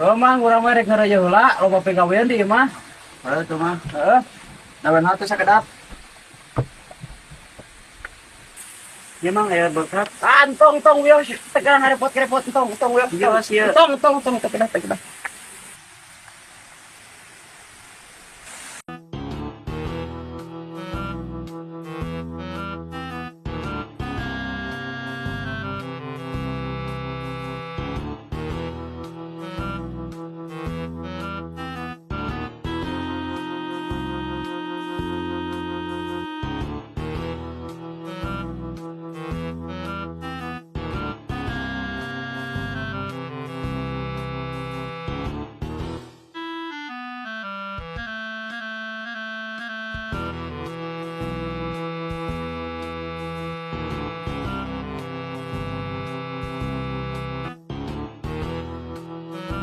Oh, Mang, urang mah rek ngaraja heula, loba pagawean di imah. Heuh tuh mah. Heeh. Nawan hatu sakedap. Ieu Mang aya berkat. Ah, entong, tong, wios, tegang repot-repot, entong, entong, wios. Wios, ieu. Entong, entong, entong, tekedah, tekedah.